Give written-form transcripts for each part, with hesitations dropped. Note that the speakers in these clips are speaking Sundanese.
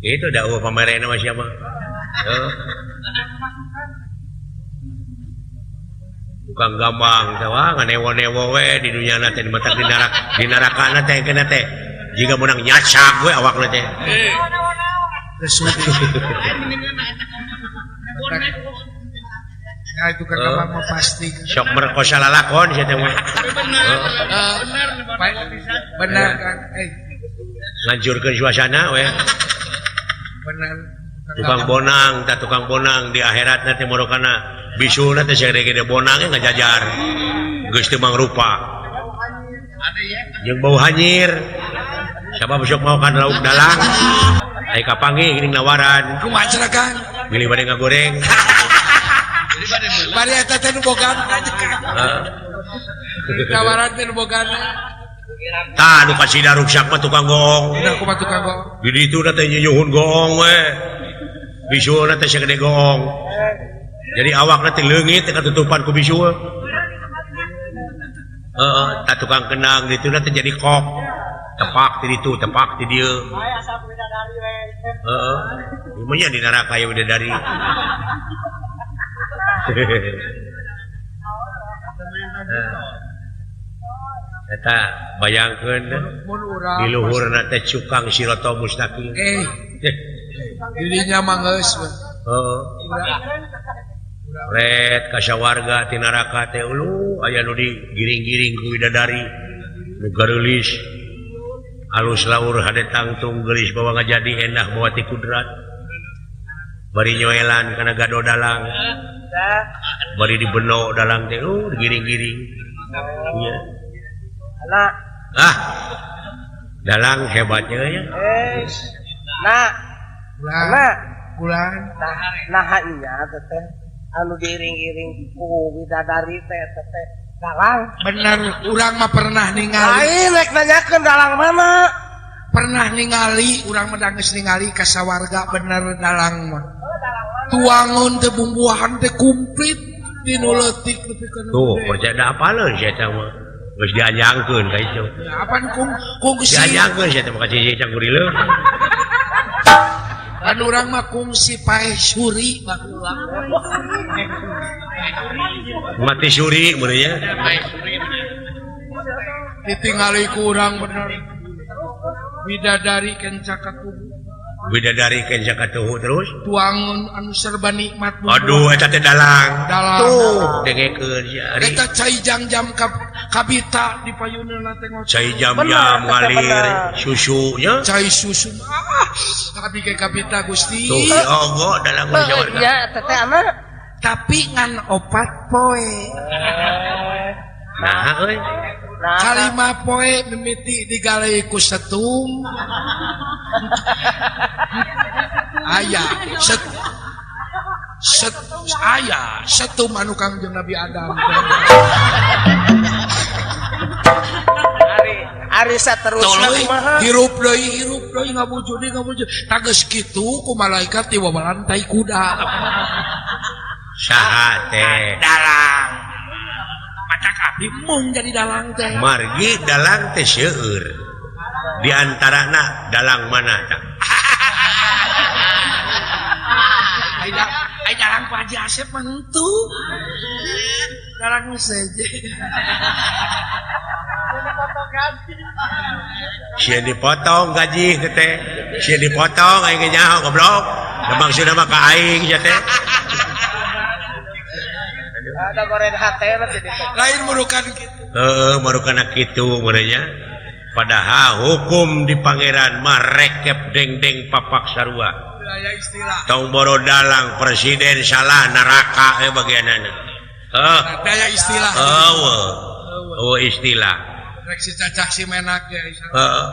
Itu dah pamerena mah siapa? Tukang gambang tah nganewo-newo we di dunya na teh di mata di neraka di nerakana teh kena teh. Jika menang nyacak we awakna teh. Nah, itu kan gampang mah pasti. Sok merkosa lalakon sia teh mah. Benar kan? Ngancurkeun suasana we. Benar. Tukang bonang, tah tukang bonang di akhiratna teh morokana bisulna teh sagede-gede bonang ngajajar. Geus teu mangrupa. Jeung bau hanyir. Siapa besok mau kan lauk dalang? Ai kapanggih geuning nawaran. Kumaha cenah Kang? Bilih bade ngagoreng. Bari eta teh nu bogana. Heeh. Nawaran teh nu bogana. Tah nu kasida ruksak mah tukang goong. Udah kumaha tukang goong? Di ditu teh nyuhun goong we. Bisulna teh sagede goong. Jadi awakna teh leungit teh katutupan ku bisul. Heeh, tah tukang kendang ditu teh jadi kok. Tepak di ditu, tepak di dieu. Heeh. Ieu di neraka ya bidadari. Eta bayangkeun di luhurna teh cukang sirata mustaqim. Dirinya mah geus. Heeh. Ret ka sawarga ti neraka teh ulu aya nu digiring-giring ku bidadari nu gareulis alus laur hade tangtung geulis bawa ngajadi endah bawa ti kudrat. Bari nyoelan kana gado dalang. Bari dibeno dalang teh digiring-giring. Nya. Ah. Dalang hebatnya ya. Nah. Nah, bulan. Nah, nya teh anu diiring-iring ku bidadari teh teh dalang. Bener, urang mah pernah ningali. Lain rek nanyakeun dalang mana? Pernah ningali, urang mah geus ningali ka sawarga bener dalang mah. Tuangun teh bumbuahan teh komplit dinu leutik nepi ka nu. Tuh, percaya apaleun sia teh mah. Geus dianjangkeun ka itu. Apaan kungsi? Dianjangkeun sia teh mah ka cicing cangkurileung. Kan urang mah kungsi paeh suri baheula. Mati suri meureun nya. Ditingali ku urang bener. Bidadari kenca katuhu. Bidadari kenca katuhu terus tuangun anu serba nikmat. Aduh eta teh dalang. Dalang. Tuh dengekeun si Ari. Eta cai jam-jam kabita di payuneuna teh ngocok. Cai jam-jam ngalir susu nya. Cai susu. Ah, abi ke kabita Gusti. Tuh ogo dalang sawarga. Nya eta teh anak tapi ngan opat poe. Nah euy. Kalima poe mimiti digalai ku setum. Aya set set aya setum anu Kangjeng Nabi Adam. Ari ari saterusna kumaha? Hirup deui ngabujud deui ngabujud. Tah geus kitu ku malaikat diwawalan tai kuda. Saha teh? Dalang. Matak abdi mung jadi dalang teh. Margi dalang teh seueur. Di antarana dalang mana tah? Ai dalang Pak Haji Asep mah henteu. Dalang seje. Sia dipotong gaji teh. Sia dipotong aing ge nyaho goblok. Da maksudna mah ka aing sia teh. Ada goreng hate lah jadi. Lain murukan kitu. Heeh, murukana kitu meureunnya. Padahal hukum di pangeran mah rekep dengdeng papak sarua. Tong boro dalang presiden salah neraka bagianana. Heuh. Daya istilah. Heueuh. Eueuh istilah. Rek si cacah si menak ge. Heeh.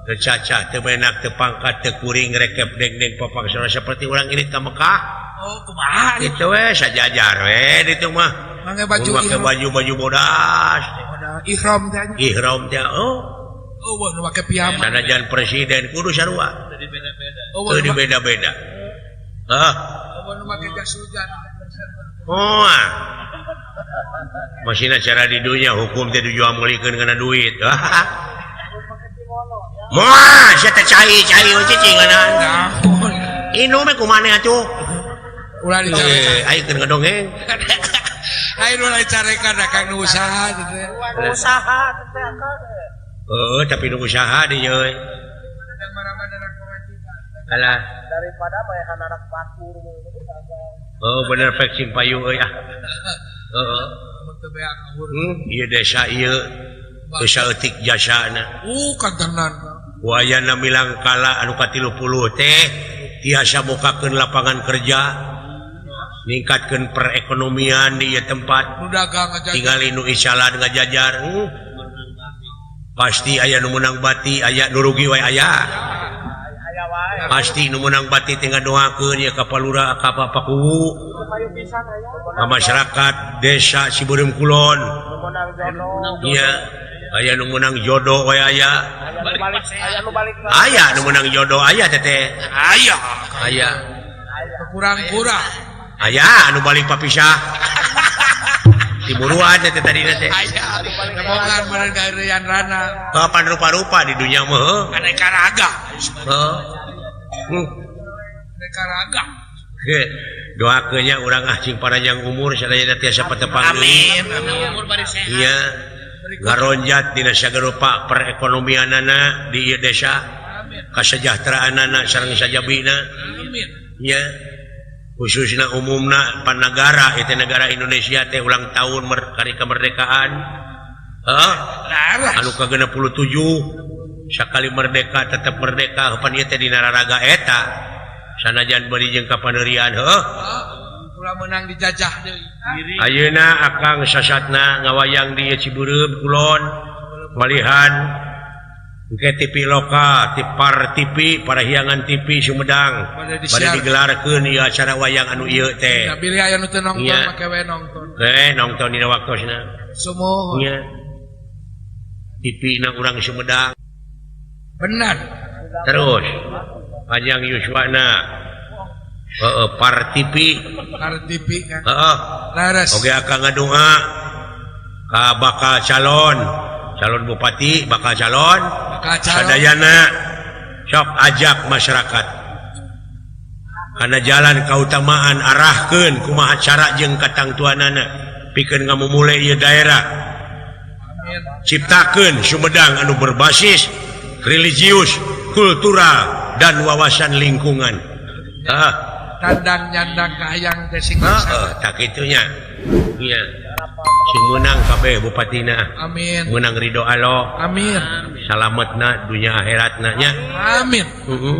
Teu cacah teu menak teu pangkat teu kuring rekep dengdeng papak sarua seperti urang ini ka Mekah. Oh, kumaha itu we sajajar we ditu mah. Make baju make baju-baju bodas. Ihram teh. Ihram teh. Oh. Eueuh nu make piyama. Sanajan presiden kudu sarua. Teu dibeda-beda. Teu dibeda-beda. Hah? Eueuh nu make jas hujan. Oh. Masina cara di dunya hukum teh dijual meulikeun kana duit. Moal sia teh cai cai we cicing ngeunaan. Naon? Inum we ku maneh atuh. Ulah dicarekan. Eh, aing keur ngadongeng. Aing ulah dicarekan da Kang nu usaha teh. Nu usaha teh Akang. Heeh, tapi nu usaha di euy. Alah, Daripada maehan anak batur. Oh bener pek sing payu euy ah. Heeh. Mun teu beak ngawur. Ieu desa ieu teu saeutik jasana. Kantenan. Wayana milangkala anu ka-30 teh tiasa bukakeun lapangan kerja, ningkatkeun perekonomian di ieu tempat. Nu dagang ngajajar. Tingali nu isalan ngajajar. Pasti aya nu meunang bati, aya nu rugi wae aya. Pasti nu meunang bati teh ngadoakeun ieu ka Palura, ka Pakuwu, ka masyarakat desa Cibeureum Kulon. Iya, aya nu meunang jodoh wae aya. Aya nu meunang jodoh aya teteh. Aya. Aya. Kurang-kurang. Aya anu balik papisah. Tiburuan teteh tadi teh. Aya. Nebogan meureun gaeureyan rana. Kapan rupa-rupa di dunia mah heuh. Aneka raga. Heuh. Aneka raga. Heh, doakeun nya urang ah cing paranjang umur sadaya tiasa patepang deui. Amin. Amin. Iya. Ngaronjat dina sagarupa perekonomianana di ieu desa. Kasejahteraanana sareng sajabina. Amin. Nya. Khususna umumna panagara itu negara Indonesia teh ulang tahun hari kemerdekaan. Heuh. Anu ka-67 sakali merdeka tetep merdeka pan ieu teh dina raraga eta. Sanajan bari jeung kapaneurian heuh. Ulah meunang dijajah deui. Ayeuna akang sasatna ngawayang di Cibeureum Kulon malihan engke TV lokal, ti Par TV, Parahyangan TV Sumedang Bade bade disiar. digelarkeun ieu acara wayang anu ieu teh. Ya bilih aya nu teu nongton Iya. make we nongton. Nongton dina waktosna. Sumuhun. Nya. TV na urang Sumedang. Benar. Terus panjang yuswana. Heeh, Par TV. Par TV kan. Heeh. Laras. Oge akang ngadonga ka bakal calon, calon bupati, bakal calon Bakal calon. Sadayana sok ajak masyarakat karena jalan kautamaan arahkeun kumaha cara jeung katangtuanana pikeun ngamumule ieu daerah. Amin. Ciptakeun Sumedang anu berbasis religius, kultural dan wawasan lingkungan. Heeh. Tandang nyandang kahayang teh sing Heeh, tak kitunya. Iya. Sing meunang kabeh bupatina. Amin. Meunang ridho Allah. Amin. Salametna dunia akhiratna nya. Amin. Heeh.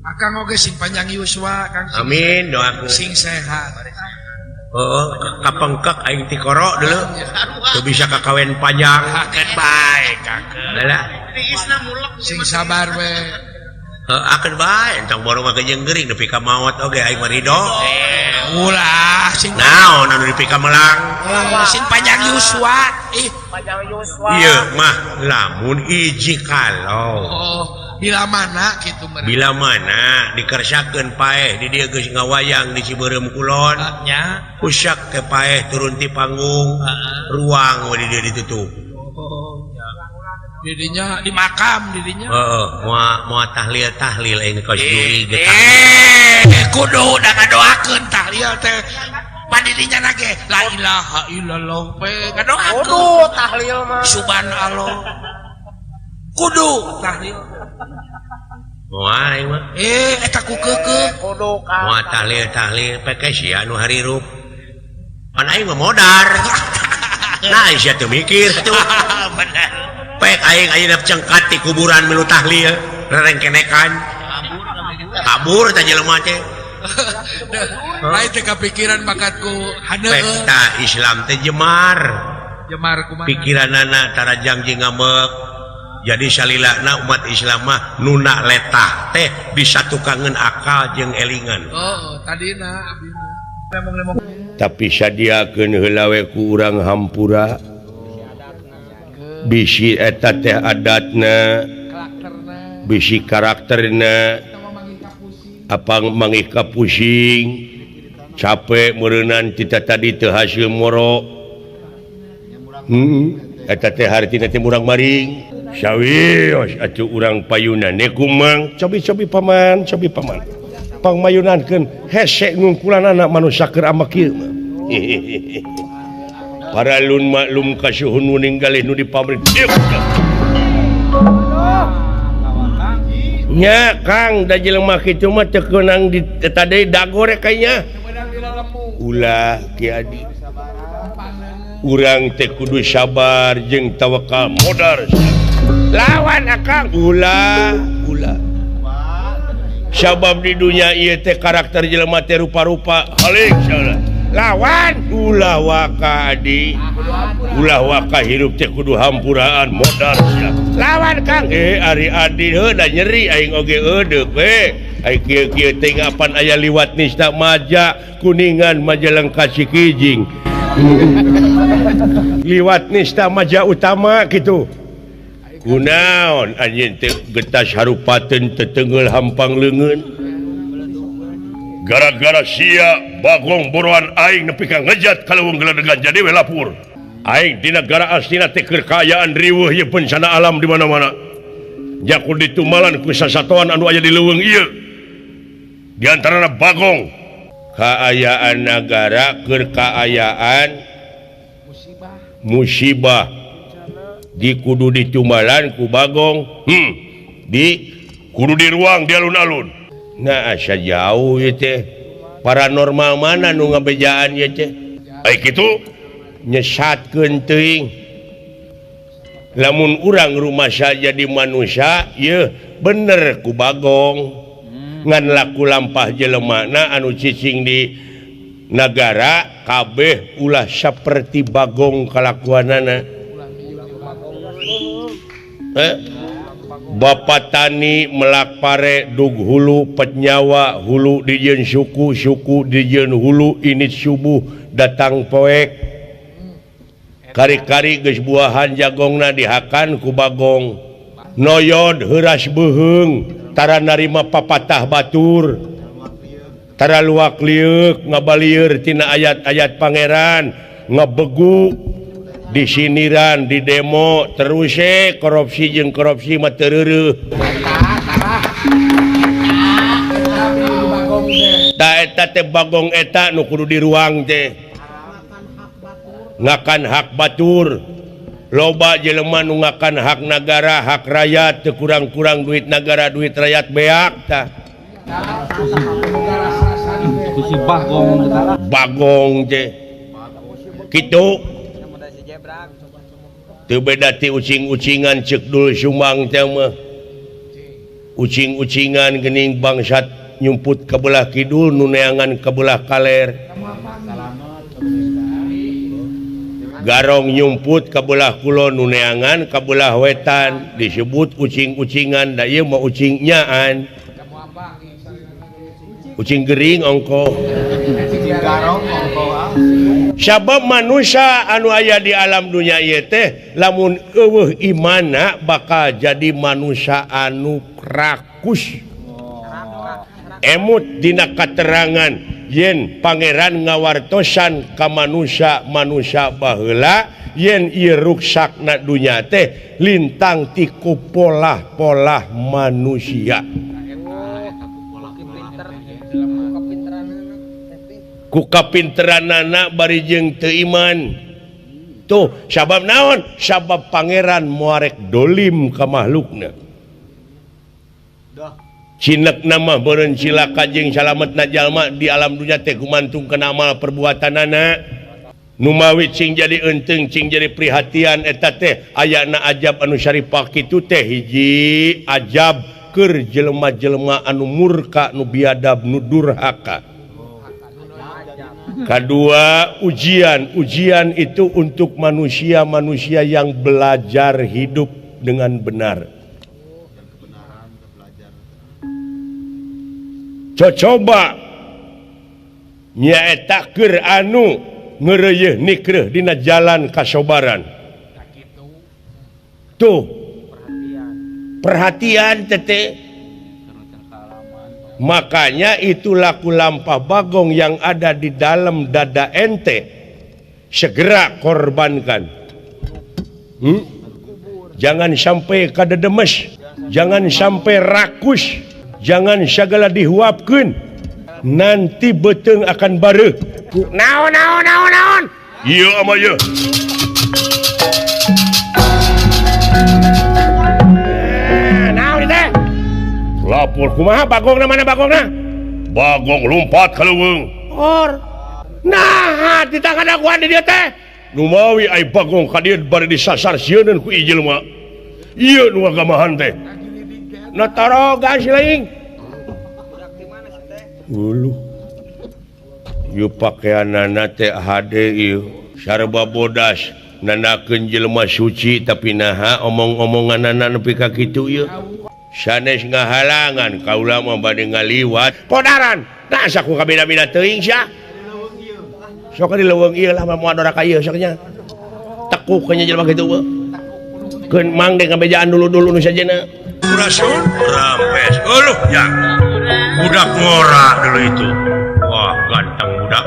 Akang oge sing panjang yuswa, Kang. Amin doakeun. Sing sehat. Heeh, kapengkek aing ti koro dulu. Teu bisa kakawen panjang. Hakeun bae, kakeun. Lah. Sing sabar we. Heeh, akeun bae entong borong mah jeung geuring nepi ka maot oge aing mah ridho. Ulah sing Naon anu nepi ka melang. Sing panjang yuswa. Ih, Panjang yuswa. Ieu mah lamun iji kalau. Oh, bila mana kitu meureun. Bila mana dikersakeun paeh di dieu geus ngawayang di Cibeureum Kulon. Nya. Usak ke paeh turun ti panggung. Ruang we di dieu ditutup. Oh, nya. Didinya di makam didinya. Heeh, moal tahlil-tahlil aing kos juri ge. Kudu da ngadoakeun tahlil teh. Pan didinya na ge la ilaha illallah we ngadoakeun. Kudu tahlil mah. Subhanallah. Kudu tahlil. Moal aing mah. Eta ku keukeuh. Kudu ka. Moal tahlil-tahlil peke sia anu harirup. Pan aing mah modar. Nah, sia teu mikir tuh. Bener. Pek aing ayeuna cengkat di kuburan milu tahlil, rerengkenekan. Kabur tah jelema teh. Lain teh kapikiran bakatku haneun. Pek tah Islam teh jemar. Jemar kumaha? Pikiranana tarajang jeung ngambek. Jadi salilana umat Islam mah nuna letah teh disatukangeun akal jeung elingan. Oh, tadina abdi mah. Tapi sadiakeun heula we ku urang hampura. Bisi eta teh adatna, bisi karakterna, apang mangih kapusing, capek meureunan tita tadi teu hasil moro. Eta teh hartina teh murang maring. Sawios atuh urang payunan kumang cobi-cobi paman cobi paman pangmayunankeun hese ngungkulan anak manusia keur amak ieu mah. Paralun maklum kasuhun nu ninggalih nu di pabrik. Nya Kang da jelema kitu mah teu keunang di tadi dagore kayaknya. Ulah Ki Adi. Urang teh kudu sabar jeung tawakal modar. Lawan akang ulah ulah. Sabab di dunia ieu teh karakter jelema teh rupa-rupa. Halik salah. Lawan ulah waka Adi. Ulah waka hirup teh kudu hampuraan modar sia. Lawan Kang ari Adi heuh da nyeri aing oge eudeuk we. Ai kieu-kieu teh apan aya liwat nista maja kuningan Majalengka Cikijing. Liwat nista maja utama kitu. Kunaon anjeun teh getas harupateun tetengeul hampang leungeun. Gara-gara sia Bagong boroan aing nepi ka ngejat ka leuweung geledegan jadi we lapur. Aing di negara aslina teh keur kaayaan riweuh ieu bencana alam di mana-mana. Jaku ditumbalan ku sasatoan anu aya di leuweung ieu. Di antarana Bagong. Kaayaan nagara keur kaayaan musibah. Di kudu ditumbalan ku Bagong. Di kudu di ruang di alun-alun. Nah asa jauh ieu teh. Paranormal mana nu ngabejaan ieu teh? Ai kitu nyesatkeun teuing. Lamun urang rumasa jadi manusia yeuh bener ku Bagong. Ngan laku lampah jelemana anu cicing di nagara kabeh ulah saperti Bagong kalakuanana. Bapak tani melak pare dug hulu petnyawa hulu dijieun suku suku dijieun hulu ini subuh datang poek kari-kari geus buahan jagongna dihakan ku Bagong noyod heuras beuheung tara narima papatah batur tara luak lieuk ngabalieur tina ayat-ayat pangeran ngebegu disiniran di demo terus korupsi jeung korupsi mah teu reureuh. Ta eta teh Bagong eta nu kudu diruang teh ngakan hak batur. Loba jelema nu ngakan hak nagara hak rakyat teu kurang-kurang duit nagara duit rakyat beak tah. Bagong teh kitu teu beda ti ucing-ucingan ceuk Dul Sumbang teh mah. Ucing-ucingan geuning bangsat nyumput ka belah kidul nu neangan ka belah kaler. Garong nyumput ka belah kulon nu neangan ka belah wetan disebut ucing-ucingan da ieu mah ucing nyaan. Ucing gering ongkoh. Sabab manusia anu aya di alam dunia ieu teh lamun eueuh imana bakal jadi manusia anu rakus. Emut dina katerangan yen pangeran ngawartosan ka manusia-manusia baheula yen ieu ruksakna dunya teh lintang ti ku polah-polah manusia. Ku kapinteranana bari jeung teu iman. Tuh sabab naon? Sabab pangeran moarek dolim ka makhlukna. Cinekna mah beureun cilaka jeung salametna jalma di alam dunya teh gumantung kana amal perbuatanana. Numawi cing jadi eunteung cing jadi prihatian eta teh ayana ajab anu syarifah kitu teh hiji ajab keur jelema-jelema anu murka nu biadab nu durhaka. Kedua, ujian. Ujian itu untuk manusia-manusia yang belajar hidup dengan benar. Coba nyaeta keur anu ngeureuyeun nikreuh dina jalan kasobaran. Tuh. Perhatian teteh. Makanya itu laku lampah Bagong yang ada di dalam dada ente segera korbankan. Jangan sampai kadedemes, jangan sampai rakus, jangan segala dihuapkeun. Nanti beuteung akan bareuh. Naon naon naon naon. Ieu ama ieu. Naon teh? Lapor kumaha bagongna mana bagongna? Bagong lompat ka leuweung. Or. Nah, di tangan daguan di dieu teh. Numawi ai bagong ka dieu bari disasar sieuneun ku ieu jelema. Ieu nu ngagamahan teh. Na tarogan si laing. Uluh. Ieu pakeanana teh hade ieu. Sarba bodas nandakeun jelema suci tapi naha omong-omonganana nepi ka kitu ieu. Sanes ngahalangan kaula mah bade ngaliwat. Podaran. Nah asa ku kabeda-beda teuing sia. Sok di leuweung ieu lah moal dora ka ieu sok nya. Tekuk nya jelema kitu we. Keun mang deh ngabejaan dulu-dulu nu sajena. Rasul rampes. Uluh ya. Budak ngora dulu itu. Wah, ganteng budak.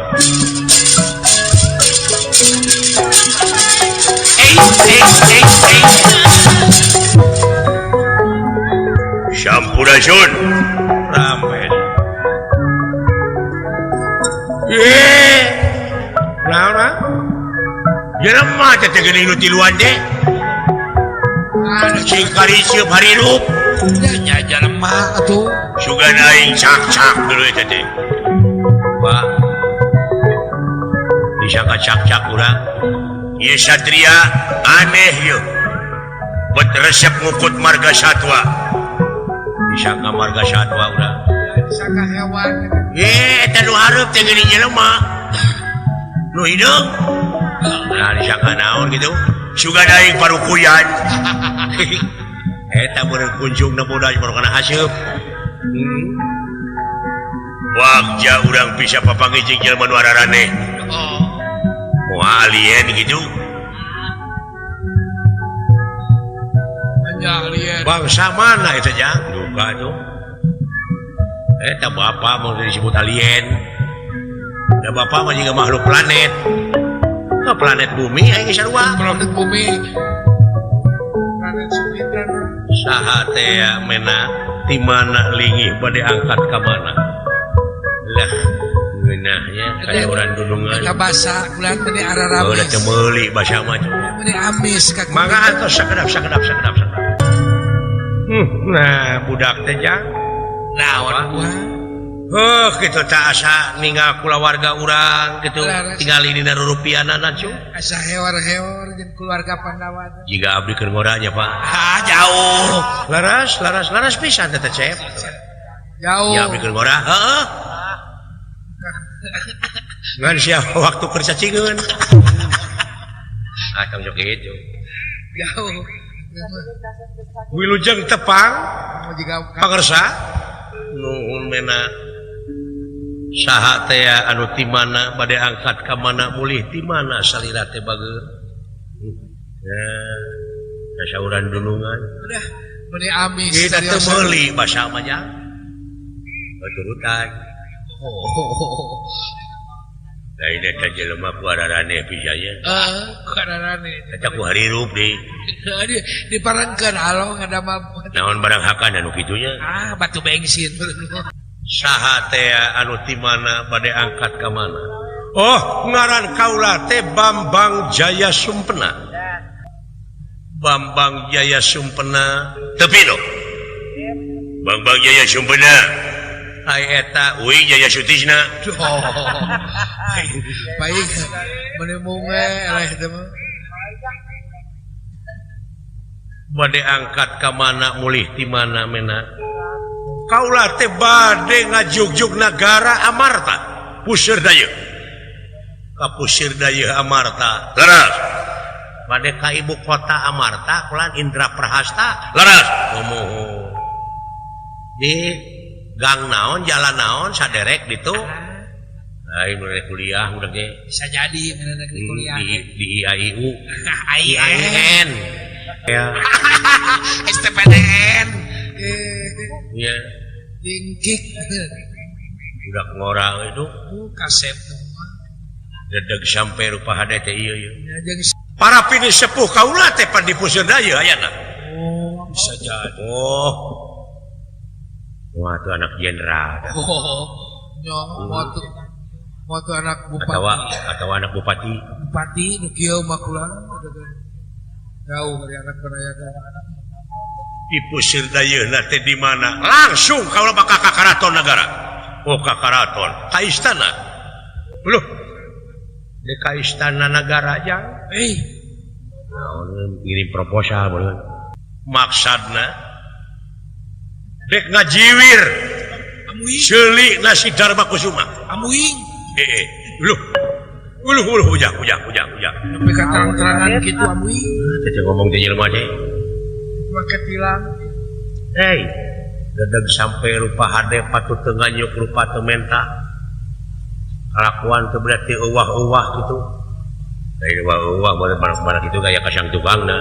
Sampurasun. Rampes. Naon ah? Jelema teh geuning nu tiluan teh. Cing kariseup harirup. Nya jelema atuh. Sugan aing cak-cak dulu eta teh. Pak. Disangka cak-cak urang. Ieu satria aneh ieu. Bet resep ngukut marga satwa. Disangka marga satwa urang. Disangka hewan. Eta nu hareup teh geuning jelema. Nu hideung. Nah, disangka naon gitu. Sugan aing parukuyan. Eta berkunjung na bodas baru kana haseup. Wagja urang bisa papanggih jeung jelema nu araraneh. Moal alien gitu. Bangsa mana eta jang? Duka tuh. Eta bapak mau disebut alien. Da bapak mah juga makhluk planet. Nah, planet bumi aing sarua. Planet bumi. Planet Jupiter. Saha teh mena ti mana lingih bade angkat ka mana? Lah ngeunahnya kaya urang dulungan. Eta basa bulan meni araramis. Udah teu meuli basa mah. Meni amis ka. Mangga atos sakedap sakedap sakedap sakedap. Nah budak teh jang. Naon buah? Heuh kitu teh asa ninggal kulawarga urang kitu tingali dina rurupianana cu. Asa heor-heor jeung keluarga Pandawa. Jiga abdi keur ngora nya Pak. Ah jauh. Laras laras laras pisan teh Cep. Jauh. Ya abdi keur ngora heuh. Ngan siapa waktu keur cacingeun. Ah tong sok kitu. Jauh. Wilujeng tepang pangersa nuhun mena saha teh anu ti mana bade angkat ka mana mulih ti mana salira teh bageur. Nah, sauran dulungan. Udah meuni amis kita teu meuli basa mah nya. Baturutan. Lain eta jelema ku araraneh pisan nya. Heeh, ku araraneh. Eta ku harirup deui. Diparengkeun alo ngadamel. Naon barang hakan anu kitu nya? Ah, batu bensin. Saha teh anu ti mana bade angkat ka mana? Oh, ngaran kaula teh Bambang Jaya Sumpena. Bambang Jaya Sumpena. Tepi no. Bambang Jaya Sumpena. Ai eta uing Jaya Sutisna. Oh. Baik, meuni munge eleh teh mah. Bade angkat ka mana mulih ti mana mena? Kaula teh bade ngajugjug nagara Amarta, Pusir Dayeuh. Ka Pusir Dayeuh Amarta. Leres. Bade ka ibu kota Amarta kulan Indra Prahasta. Leres. Ngomong. Di gang naon, jalan naon saderek ditu. Aing nu kuliah udah ge. Bisa jadi mun kuliah di IAIU. IAIN. Ya. STPDN. Iya. Dingkik. Budak ngorang itu kasep. Dedeg sampai rupa hade teh ieu ieu. Para pini sepuh kaula teh pan di Pusir Dayeuh ayana. Bisa jadi. Oh. Wah, tuh anak jenderal. Oh. Nya, waktu anak bupati. Atau anak bupati. Bupati nu kieu mah kula. Jauh dari anak berayaga. Dipusir dayeuna teh di mana? Langsung kaula bakal ka karaton nagara. Oh, ka karaton, ka istana. Loh. Di ka istana nagara jang. Naon ngirim proposal bener. Maksudna dek ngajiwir. Seuli nasi Dharma Kusuma. Amuing. Loh. Uluh uluh ujang ujang ujang ujang. Nepi ka terang-terangan kitu amuing. Teh ngomong teh jelema teh. Make tilang. Hei, dedeg sampai rupa hade patut teu nganyuk rupa teu menta. Kalakuan teu berarti euwah-euwah kitu. Dari euwah-euwah barang-barang kitu gaya kasang tukangna.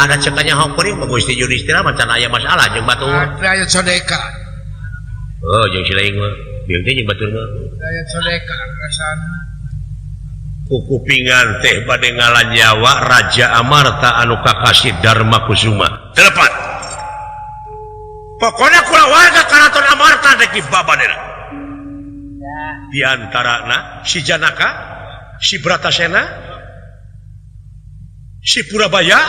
Ada cekanya hong kuring mah Gusti Yudhistira mah can aya masalah jeung batur. Ada aya sodeka. Oh, jeung si lain mah. Bieu teh jeung batur mah. Aya sodeka rasana. Kukupingan teh bade ngalanyawa Raja Amarta anu kakasih Dharma Kusuma. Telepat. Pokoknya kulawarga Karaton Amarta rek dibabadena. Di antarana si Janaka, si Bratasena, si Purabaya.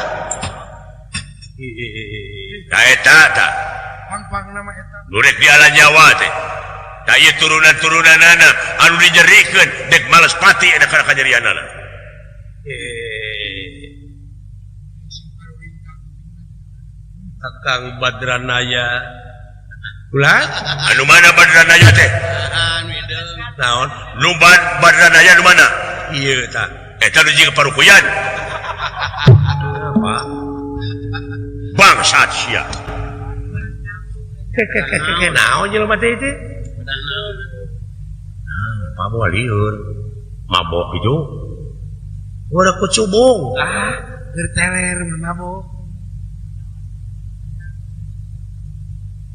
Nah eta tah. Pang-pang nama eta. Nu rek dialanyawa teh. Da ieu turunan-turunanana anu dinyerikeun dek males pati eta kana kajadianana. Kakang Badranaya. Ulah anu mana Badranaya teh? Naon? Nu Badranaya nu mana? Ieu tah. Eta nu jeung parukuyan. Apa? Bangsat sia. Keke naon jelema teh teh? Mabok liur, mabok itu, udah kucubung. Ah, berteler mabok.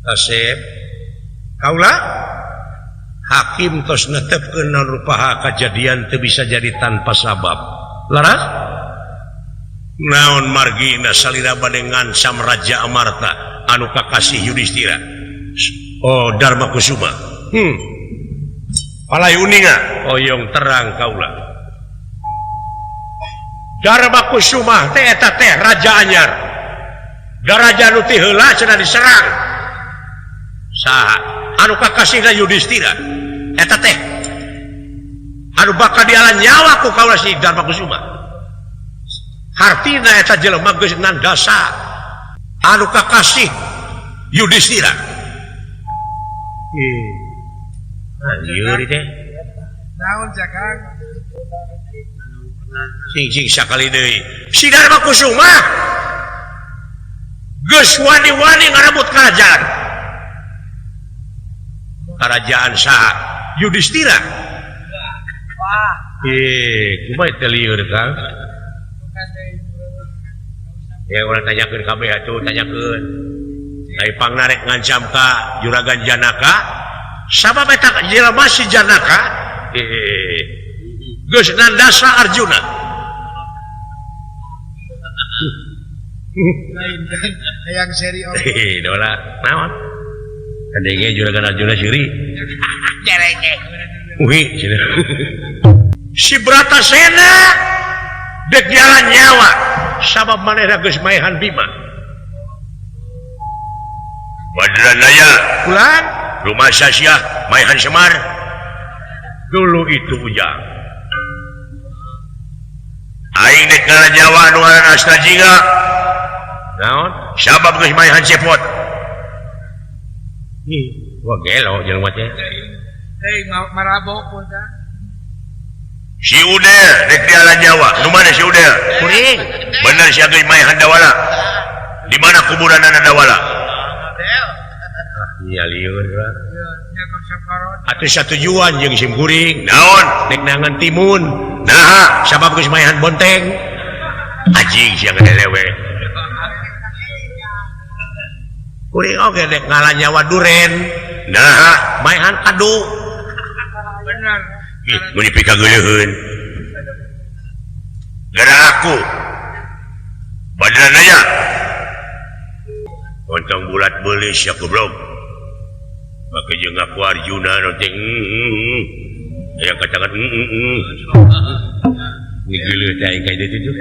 Asep, kaulah hakim tos netepkeun naon rupaha kajadian teu bisa jadi tanpa sabab. Laras? Naon margina salira bade ngancam Raja Amarta anu kakasih Yudhistira. Oh, Dharma Kusuma. Palai uninga oyong terang kaula. Dharma Kusuma teh eta teh raja anyar. Daraja nu ti heula cenah diserang. Saha anu kakasihna Yudhistira? Eta teh anu bakal dialan nyawa ku kaula si Dharma Kusuma. Hartina eta jelema geus nandasa anu kakasih Yudhistira. Lieur teh. Naon jakang? Sing-sing sakali deui. Si Dharma Kusuma geus wani-wani ngarebut kerajaan. Kerajaan saha? Yudhistira. Wah. Kumaha teh lieur Kang? Ya urang tanyakeun kabeh atuh, tanyakeun. Ai pangnarek ngancam ka Juragan Janaka. Sabab eta jelema si Janaka geus nandasa Arjuna. Lain kan hayang seri oge. Dola naon? Kadenge Juragan Arjuna seuri. Jerenge. Uhi cenah. Si Bratasena dek jalan nyawa sabab manehna geus maehan Bima. Badranaya ulang rumah Sasya maehan Semar. Dulu itu ujang. Aing dek ngaran nyawa nu ngaran Astajinga. Naon? Sabab geus maehan Cepot. Ih, wah gelo jelema teh. Hei, marabok pun tah. Si Udel dek dialan nyawa. Nu mana si Udel? Kuring. Bener sia geus maehan Dawala. Di mana kuburanana Dawala? Iya lieur lah. Atuh satujuan jeung sim kuring. Naon? Dek nangan timun. Naha, sabab geus maehan bonteng. Anjing sia ngedelewe. Kuring oge dek ngalah nyawa duren. Naha, maehan kadu. Bener. Ih, mun dipikageuleuheun. Gara aku. Badranaya. Ontong bulat beulis ya goblok. Make jeung ngaku Arjuna nu teh aya katakan Ngigeuleuh teh aing ka ditu tuh.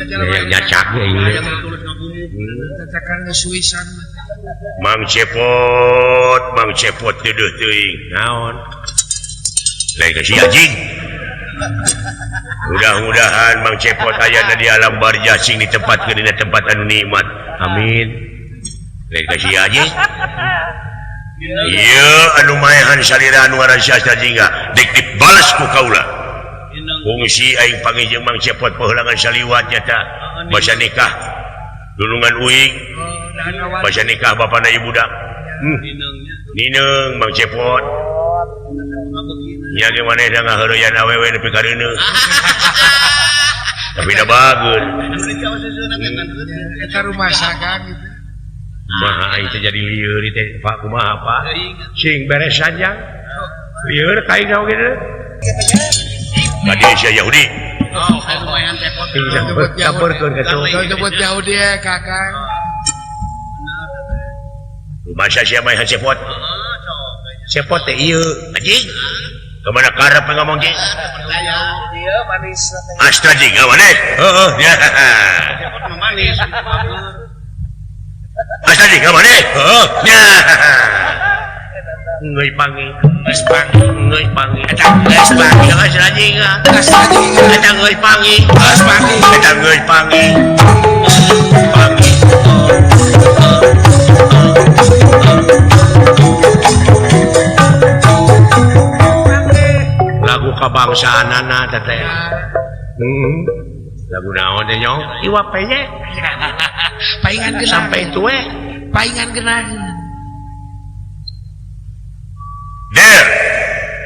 Yang nyacak aing. Cacakan geus suisan. Mang Cepot teuduh teuing. Naon? Lain ka si anjing. Mudah-mudahan Mang Cepot ayana di alam barzah sing ditempatkeun dina tempat anu nikmat. Amin. Lain ka si anjing. Ieu anu maehan salira anu ngaran si Astra Jingga dek dibales ku kaula. Fungsi aing panggih jeung Mang Cepot peuheulangan saliwat nyata basa nikah dulungan uing basa nikah bapana ieu budak. Nineung Mang Cepot. Nya ge manehna ngaheureyan awewe nepi ka reuneuh. Tapi da bageun. Eta rumah sagang gitu. Maha aing teh jadi lieur teh Pak kumaha Pak? Sing beres sanjang. Lieur ka aing oge teh. Tadi sia Yahudi. Oh, lumayan cepot. Campurkeun ka tuh. Nyebut Yahudi ya Kakang. Masa sia mah cepot. Cepot teh ieu anjing. Kemana karep ngomong jeung? Ieu manis. Astra jingga maneh. Heeh. Cepot mah manis. Astra jingga maneh. Heeh. Ngeuy pangi, geus pangi, ngeuy pangi. Eta geus pangi, astra jingga. Astra jingga. Eta ngeuy pangi, geus pangi. Eta ngeuy pangi. Pangi. Lagu kabangsaanana teh. Lagu naon teh nyong? Iwa peye. Paingan genah. Sampai tue. Paingan genah. Der.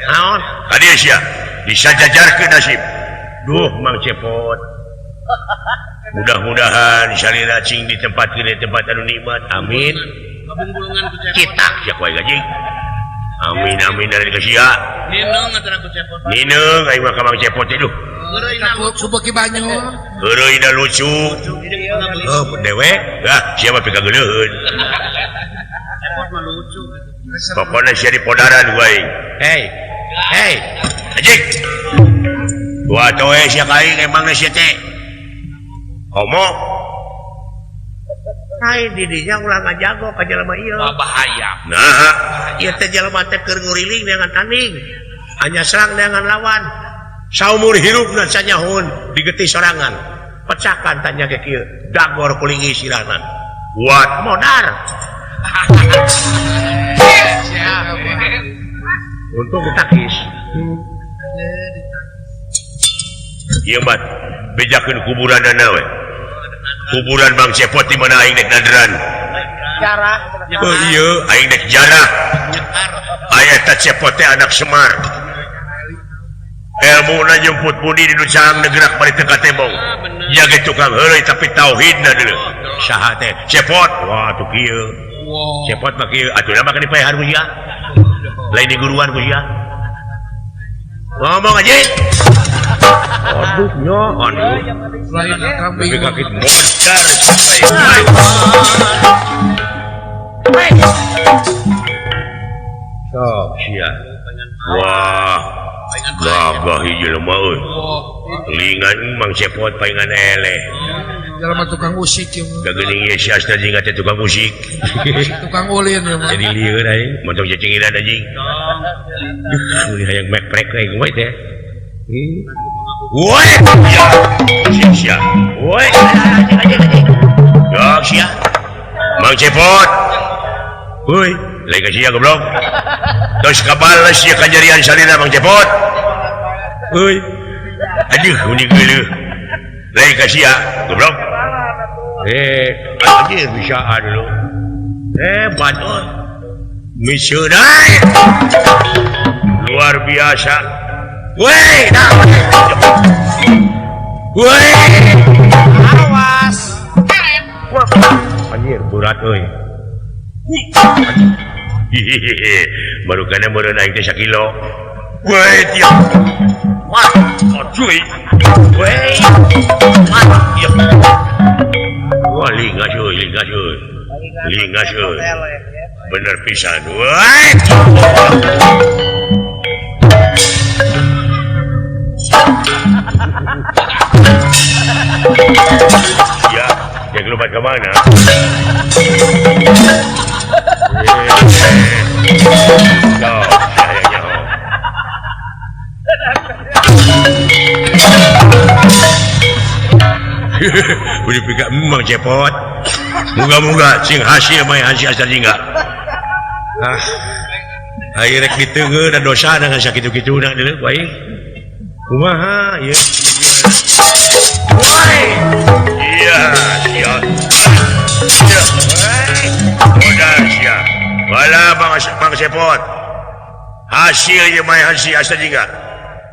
Naon? Kadieu sia. Bisa jajarkeun nasib. Duh Mang Cepot. Mudah-mudahan salira cing ditempatkeun di tempat anu nikmat. Amin. Cetak sia ku aing anjing. Amin amin dari ka sia. Nineung atuh ku Cepot. Nineung aing mah ka Mang Cepot teh duh. Subeki banyu. Heureuyna lucu. Oh, dewe. Ah, sia mah pikageuleuheun. Cepot mah lucu. Pokona sia di podaran ku aing. Hei. Hei. Anjing. Dua toe sia ka aing emangna sia teh. Homo. Ai di dinya ulah ngajago ka jelema ieu. Wah bahaya. Nah, ieu teh jelema teh keur nguriling neangan tanding. Hanya serang neangan lawan. Saumur hirupna sanyahun digetih sorangan. Pecakan tanya ke kieu, dagor kulingi sirahna. Kuat modar. Untung ditakis. Ieu mah bejakeun kuburanana we. Kuburan Mang Cepot di mana aing dek nadran. Jarah. Oh iya, aing dek jarah. Aya ta Cepot teh anak Semar. Elmuna jemput budi di nu caang negerak bari teu katembong. Ya ge tukang heureuy tapi tauhidna deuleu. Saha teh? Cepot. Wah atuh kieu. Cepot mah kieu atuh mah kana dipaehan ku sia. Lain di guruan ku sia. Ngomong aja. Aduh nya, aduh. Lain kambing. Lebih kaki modar. Sok sia. Wah. Gagah hiji jelema euy. Lingan Mang Cepot paingan eleh. Jelema tukang musik ieu. Gageuning ieu si Astra Jingga teh tukang musik. Tukang ulin ieu mah. Jadi lieur aing, montong cecingiran anjing. Duh, hayang mek-prek aing we teh. Woi, ya. Sia. Woi, anjing. Yok sia. Mang Cepot. Woi, lain ka sia goblok. Terus kabales sia kajarian salira Mang Cepot. Woi. Aduh, uni geuleuh. Lain ka sia goblok. Anjir bisaan lu. Hebat euy. Miseunai. Luar biasa. Woi, nah. Woi. Awas. Anjir berat euy. Hihihi. Baru kana meureun aing teh sakilo. Woi, tiap. Wah, cuy. Woi. Wah, ya. Wah, lingas euy, lingas euy. Lingas euy. Bener pisan. Wah. Ya, dia keluar ke mana? Udah pikir Mang Cepot. Moga-moga sing hasil main hasil asal jingga. Ah. Ayo rek diteunggeun da dosa dengan sakitu-kitu na deuleu bae. Kumaha ieu? Woi. Iya, sia. Udah sia. Wala Bang Cepot. Hasil ieu main hasil asal jingga.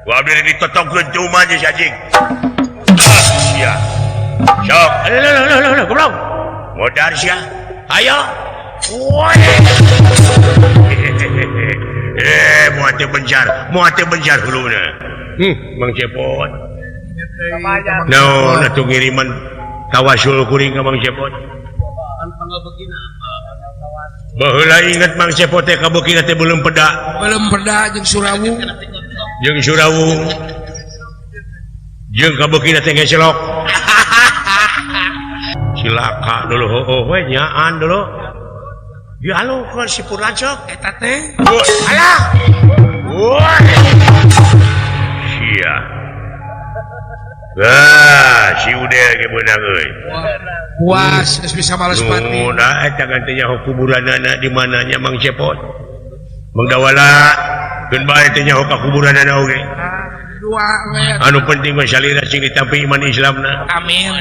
Wa abdi ditotongkeun cuman jeung si anjing. Ah, sia. Sok, aduh, goblok. Modar sia. Ayo. Woi. Moal teu benjar huluna. Mang Cepot. Naon atuh ngiriman tawasul kuring ka Mang Cepot. Baheula inget Mang Cepot teh kabeukina teh beuleum peda. Beuleum peda jeung Surawung. Jeung Surawung. Jeung kabeukina teh ngeselok. Cilaka dulu heueuh we nyaan dulu. Dialukeun si Purlancok eta teh. Alah. Wah. Sia. Wah, si Udel ge meunang euy. Puas geus bisa males pati. Nah, eta ganti nyaho kuburanana di mananya Mang Cepot. Mang Dawala keun bae teh nyaho ka kuburanana oge. Dua we. Anu penting mah salira sing ditampi iman Islamna. Amin.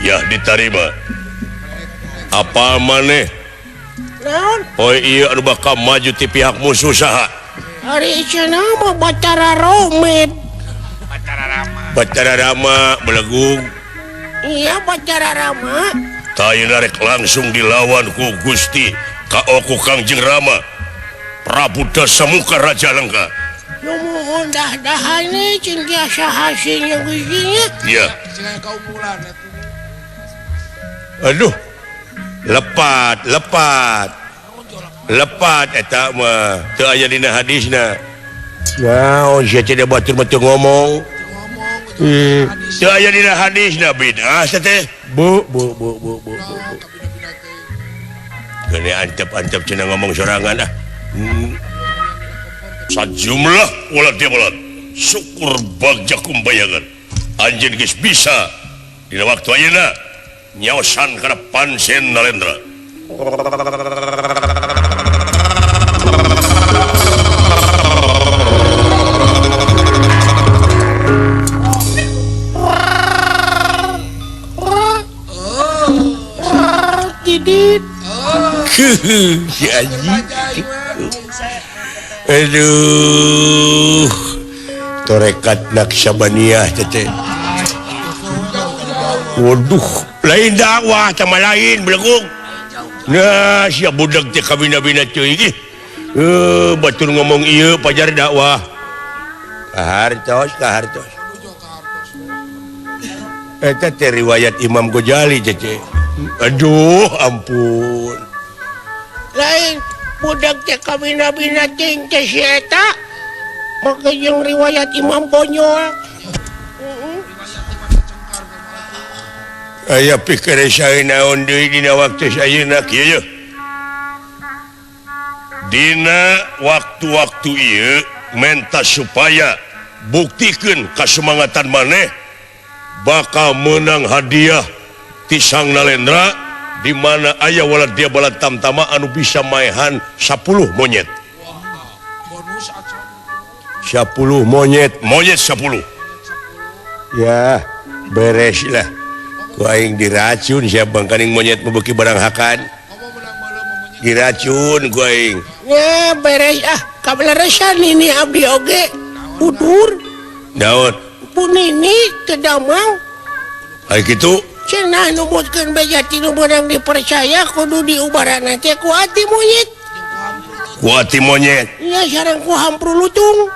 Ya diterima. Apa maneh? Oh iya anu bakal maju ti pihak musuh saha? Ari cenah mah Batara Romet. Batara Rama. Batara Rama belegung. Iya Batara Rama. Tah ayeuna rek langsung dilawan ku Gusti Kaoku Kangjeng Rama. Prabu Dasamuka Raja Lengka. Nuhun dah-dahan nih cing biasa hasilnya Gusti. Iya. Aduh. Lepat, lepat. Lepat eta mah teu aya dina hadisna. Naon sia teh batur-batur ngomong. Teu aya dina hadisna bid'ah teh. Bu bu bu bu bu bu. Geuning antep-antep cenah ngomong sorangan ah. Sajumlah ulah dia bolat. Syukur bagja kumbayangan. Anjeun geus bisa dina waktu ayeuna nyaosan kana Pansen Nalendra. Didit. Si anjing. Aduh, torekat Naksabaniyah tete. Waduh, lain dakwah sama lain belegung. Nah, siap budak teh kabina-bina teuing ih. Batur ngomong ieu pajar dakwah. Kahartos, kahartos. Eta teh riwayat Imam Ghazali tete. Aduh, ampun. Lain budak teh kabina-bina teuing teh si eta. Make jeung riwayat Imam Bonyol. Aya pikir saya naon deui dina waktu ayeuna kieu ye. Dina waktu-waktu ieu menta supaya buktikeun kasumangatan maneh bakal menang hadiah ti Sang Nalendra di mana aya walad dia balad tamtama anu bisa maehan 10 monyet. 10 monyet, monyet 10. Ya, beres lah. Ku aing diracun siap bangkaning monyet mebeki barang hakan. Diracun ku aing. Ya beres ah, kabeleresan ini abdi oge. Udur. Daun. Punini teu damang. Ai kitu? Cenah numutkeun beja ti nu meunang dipercaya kudu diubaran teh ku ati monyet. Ku ati monyet. Nya sareng ku hampru lutung.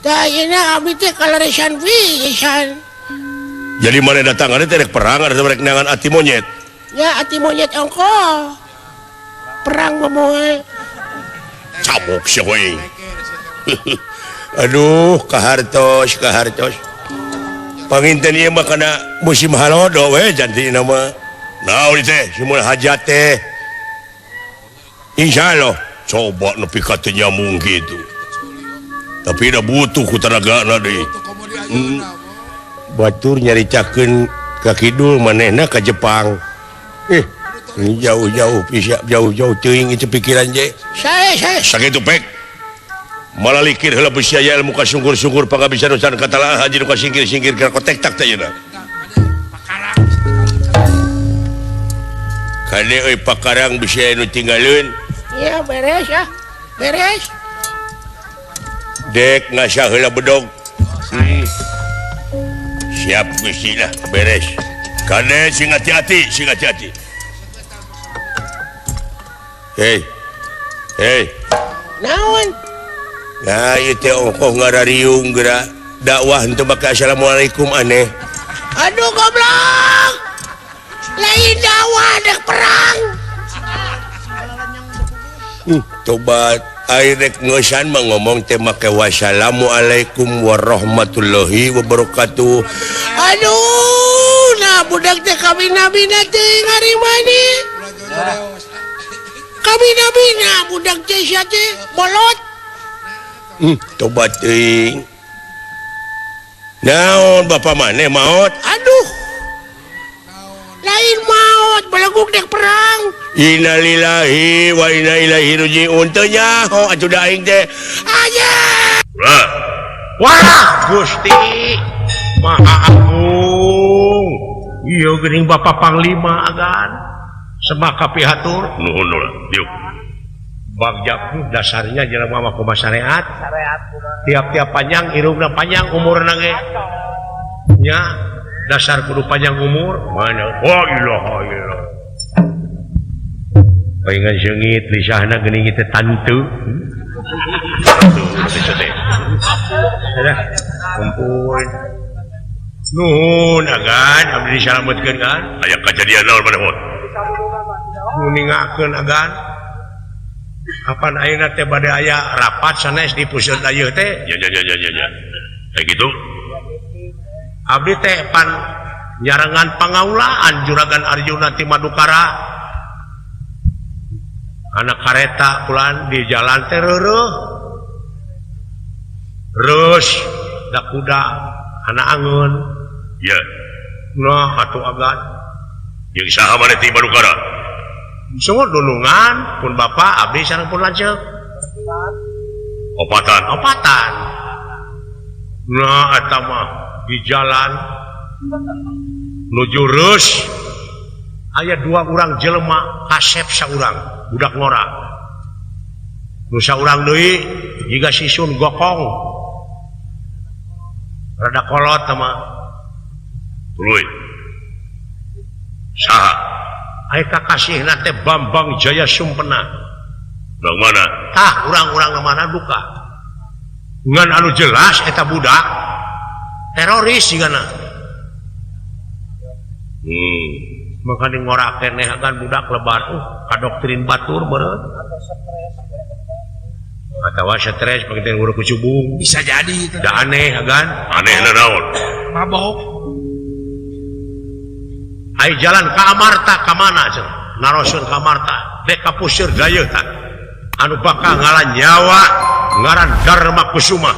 Tah ayeuna abdi teh kaleresan pisan. Jadi mana datang teh rek perang atau rek neangan ati monyet? Ya ati monyet ongko. Perang moal. Cabok sia we. Aduh, kahartos, kahartos. Panginten ieu mah kana musim halodo we jantina mah. Naon teh simul hajat teh. Insyaallah coba nepi ka teu nyambung kitu. Tapi da butuh ku tenagana deui. Batur nyaritakeun ka kidul manehna ka Jepang. Jauh-jauh bisa jauh-jauh teuing itu pikiran je. Sae sae. Sakitu pek. Malah likir heula besi aya ilmu kasungkur-sungkur pangabisa nu can katalaah haji nu kasingkir-singkir ka kotek tak teh yeuna. Kade euy pakarang besi aya nu tinggaleun. Ya beres ya. Beres. Dek ngasah heula bedog. Siap Gusti lah beres. Kade sing hati-hati, sing hati-hati. Hei. Hei. Naon? Nah, ieu teh ongkoh ngarariung geura dakwah henteu make assalamualaikum aneh. Aduh goblok. Lain dakwah dek perang. Tobat air rek ngeusan mah ngomong teh make wassalamualaikum warahmatullahi wabarakatuh. Aduh, nah budak teh kabina-bina teh ngarimani. Kabina-bina budak teh sia teh bolot. Tobat teuing. Naon bapak maneh maot? Aduh. Lain maot beleguk dek perang. Innalillahi wa inna ilaihi rajiun. Teu nyaho atuh da aing teh. Aja. Wah, Gusti Maha Agung. Ieu geuning Bapak Panglima agan. Semaka pihatur. Nuhun lah, diuk. Bagja dasarnya jelema mah kumaha syariat. Tiap-tiap panjang irungna panjang umurna ge. Nya dasar kudu panjang umur. Mana? Oh ilaha illallah. Paingan seungit lisahna geuning teh tantu. Dah, kumpul. Nuhun agan abdi disalametkeun kan. Aya kajadian naon maneh hot? Nguningakeun agan. Kapan ayeuna teh bade aya rapat sanes di pusat ieu teh? Ya ya ya ya ya. Kayak gitu. Abdi teh pan nyarengan pangaulaan Juragan Arjuna ti Madukara. Anak kareta pulang di jalan teh reureuh. Reus da kuda anak angeun. Ya. Nah atuh agan. Jeung saha maneh ti Madukara? Semua dulungan pun bapak abdi sareng pun lanceuk. Opatan, opatan. Nah eta mah di jalan nuju reus aya dua urang jelema kasep saurang budak ngora. Nu saurang deui jiga sisun gokong. Rada kolot mah. Tuluy. Saha? Ai kakasihna teh Bambang Jaya Sumpena. Urang mana? Tah urang-urang mana duka. Ngan anu jelas eta budak teroris sigana. Makane ngora keneh agan budak lebar kadoktrin batur meureun. Atawa stres panginten urang kucubung. Bisa jadi itu. Da aneh agan. Anehna naon? Mabok. Ai jalan ka Amarta ka mana cenah? Narosun ka Amarta, dek ka puseur dayeuh tah. Anu bakal ngalan nyawa ngaran Dharma Kusuma.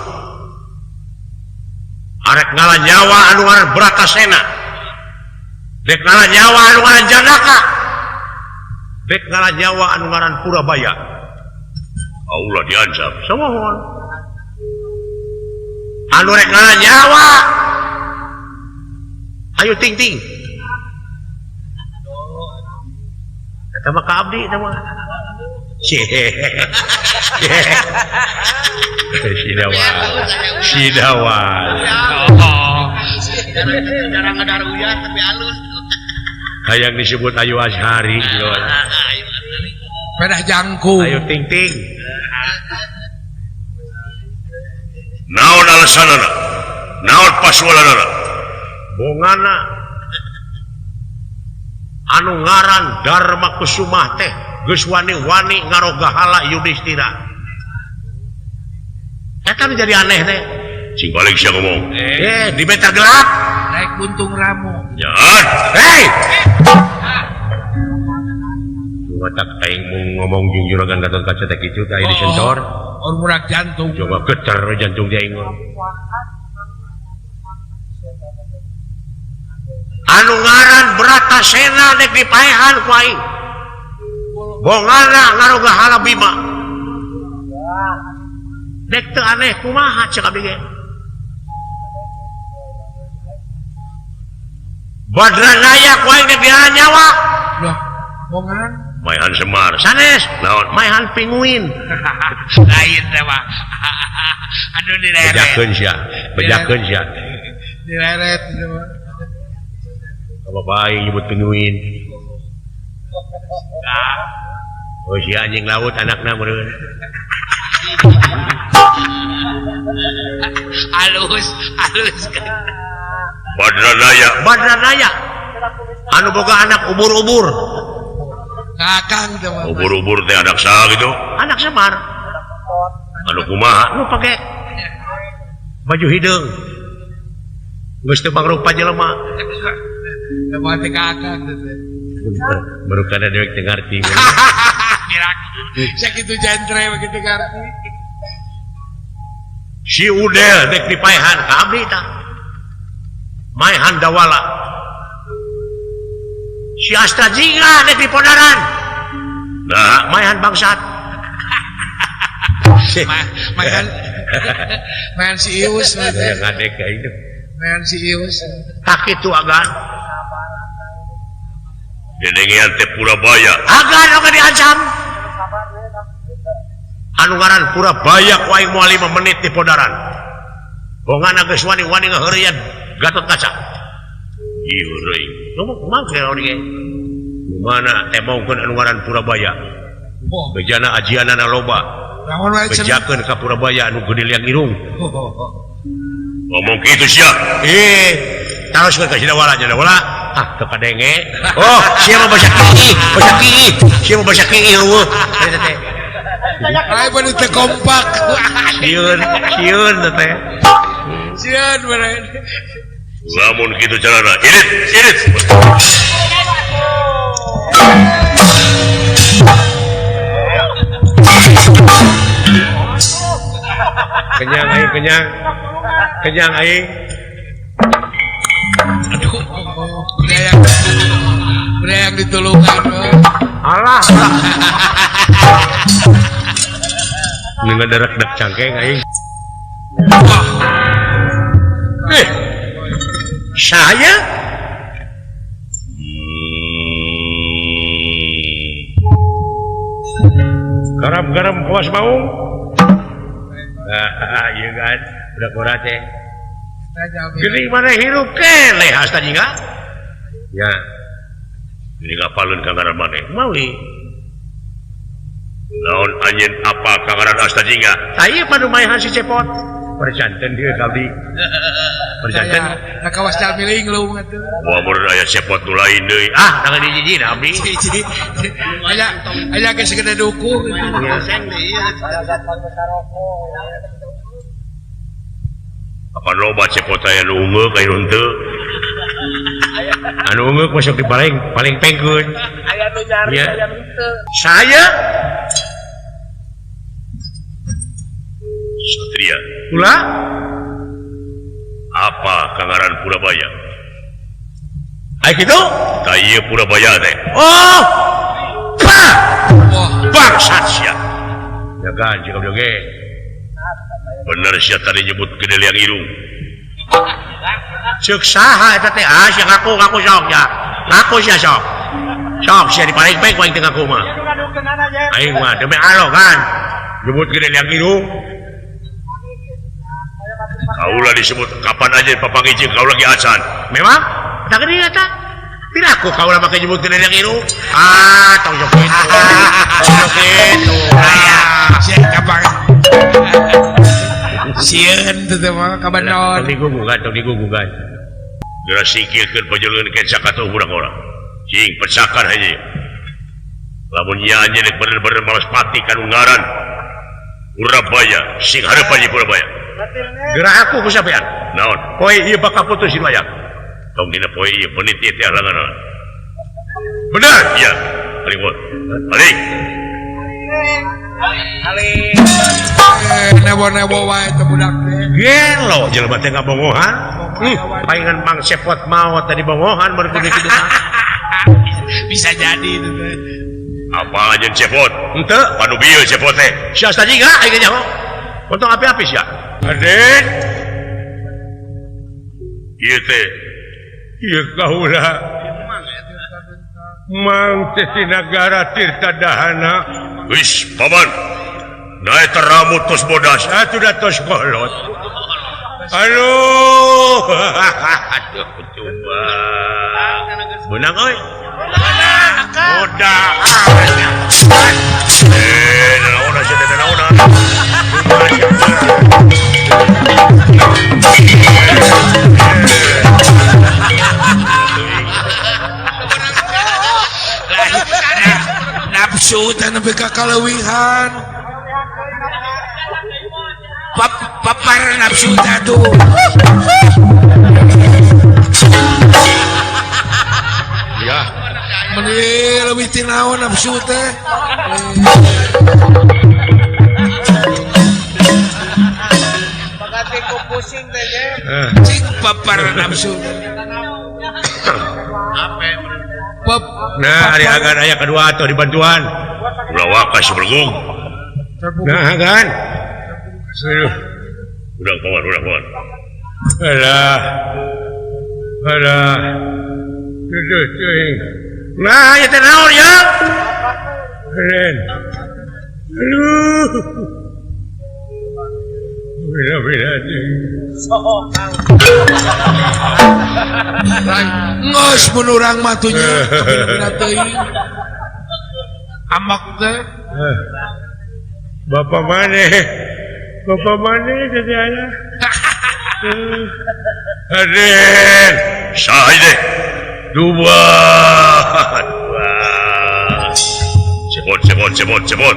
Arek ngalan nyawa anu ngaran Bratasena. Dek ngalan nyawa anu ngaran Janaka. Dek ngalan nyawa anu ngaran Purabaya. Allah diancam. Samohon. Anu rek ngalan nyawa. Ayo ting-ting. Eta mah ka abdi eta mah. Sidawa. Jarang ngadar uyah tapi halus. Hayang disebut Ayu Azhari. Pedah jangkung. Ayo ting-ting. Naon alasanana? Naon pasualanana? Bongana anu ngaran Dharma Kusumah teh geus wani-wani ngarogahala Yudhistira. Eta nu jadi aneh teh. Cing balik sia ngomong. Di meter gelap. Naik buntung ramu. Jangan. Hei. Watak aing ngomong jeung juragan Gatot Kaca teh kitu teh di sensor. Or murak jantung. Coba getar jantung dia aing. Anu ngaran Bratasena dek dipaehan ku aing. Bongana ngarogahala Bima. Dek teu aneh kumaha cek abdi ge. Badranaya ku aing dek diaran nyawa. Loh, bongan Maehan Semar sanes naon maehan pinguin. Lain teh mah. Aduh dileret. Bejakeun sia, bejakeun sia. Dileret teh mah. Apa bae nyebut pinguin. Oh si anjing laut anakna meureun. Halus, halus. Badranaya, Badranaya. Anu boga anak ubur-ubur. Kakang teh mah. Ubur-ubur teh anak saha gitu? Anak Semar. Anu kumaha? Nu pake baju hideung. Geus teu mangrupa jelema. Teu mah teh kakang teh. Baru kada dewek teu ngarti. Sakitu jentre begitu ngarti. Si Udel dek dipaehan ka abdi tah. Maehan Dawala. Si Asta Jingga dek dipodaran. Nah, maehan bangsat. Maehan maehan si Ius. Ngadek ka itu. Maehan si Ius. Tak kitu agan. Dedengean teh Purabaya. Agan oge diancam. Anu ngaran Purabaya ku aing moal 5 menit di podaran. Bongana geus wani-wani ngaheureuyan Gatot Kaca. Ieu reuing. Ngomong kumaha ge ge? Mana tembongkeun anu ngaran Purabaya. Bejana ajianana loba. Bejakeun ka Purabaya anu gede liang irung. Ngomong kitu sia. Taroskeun ka Sidawala Jadawala. Ah, teu kadenge. Oh, sia mah basa kiih, basa kiih. Sia mah basa kiih eueuh. Teh. Ayo baru teu kompak. Sieun, sieun teh. Sieun bener. Lamun kitu carana, irit, irit. Kenyang aing, kenyang. Kenyang aing. Aduh, yang ditulungan. Alah. Nggak derak-derak cangkeng aing. Saya garam-garam kuas mau. Nah, iya kan, udah kurang teh. Gini mana hirup keleh hasta jingga? Ya. Gini ngapalun kangaran maneh. Mawi. Naon anjeun apa kangaran hasta jingga? Tah padu maehan si Cepot. Perjanten dia kabdi. Perjanten. Nah kawas jalmi linglung atuh. Wah mun aya Cepot nu lain deui. Ah, tangan hiji-hiji abdi. Hiji. Aya aya geus segede duku. Apa loba Cepot aya nu ungeuk aya nu henteu. Anu ungeuk masuk di paling paling pengkeun. Aya nu nyari aya nu henteu. Saya Satria. Pula apa kangaran Purabaya? Ai kitu? Tah ieu Purabaya teh. Oh! Bah! Bangsat sia. Ya kan jeung oge. Bener sia tadi nyebut gede liang irung. Ceuk saha eta teh? Ah sia ngaku ngaku sok ya. Ngaku sia sok. Sok sia dipaling-paling ku aing teh ngaku mah. Aing mah demi Allah kan. Nyebut gede liang irung. Kaulah disebut kapan aja papangi jeung kau lagi acan. Memang? Tak gede eta. Piraku kaula make nyebutkeun yang ieu. Ah, tong sok kitu. Tong kitu. Aya, sia kapan. Sieun teh mah kabanon. Tong digugugan, tong digugugan. Geura singkirkeun pajeuleuan kenca katuh budak urang. Cing pecakan aja. Lamun nyanyi rek bener-bener malas pati kanu ngaran Purabaya, sing hareupan di Purabaya. Geura aku ku sampean. Naon? Poe ieu bakal putus si layang. Tong dina poe ieu menit ieu teh halangan. Bener? Iya. Paling buat. Paling. Paling. Nebo-nebo wae teh budak teh. Gelo jelema teh ngabongohan. Palingan Mang Cepot maot tadi bongohan baru kudu kitu. Bisa jadi itu teh. Apa aja Cepot? Henteu, panu bieu Cepot teh. Sia sajiga aing nyaho. Untung api-api sia. Aden. Ieu teh ieu kaula Mang teh ti nagara Tirta Dahana. Wis, paman. Nae rambut tos bodas, atuh da tos kolot. Aduh. Aduh, coba. Beunang euy. Bodas. Naona sia teh naona. Nafsu teh nepi ka kaleuwihan. Papar nafsu teh tuh. Ya. Meni leuwih ti naon nafsu teh. Bagati ku pusing teh nya. Cing papar nafsu. Nah, ari agan aya kedua atau dibantuan. Ulah wakas bergung. Nah, agan. Aduh. Udah kawan, udah kawan. Alah. Alah. Aduh, teuing. Nah, ieu teh naon ya? Keren. Aduh. Beda-beda teuing. Ngos mun urang mah tuh nya beda teuing. Amak teh. Bapak maneh? Bapak maneh teh aya. Aden, saha teh? Dua. Cepot, cepot, cepot, cepot.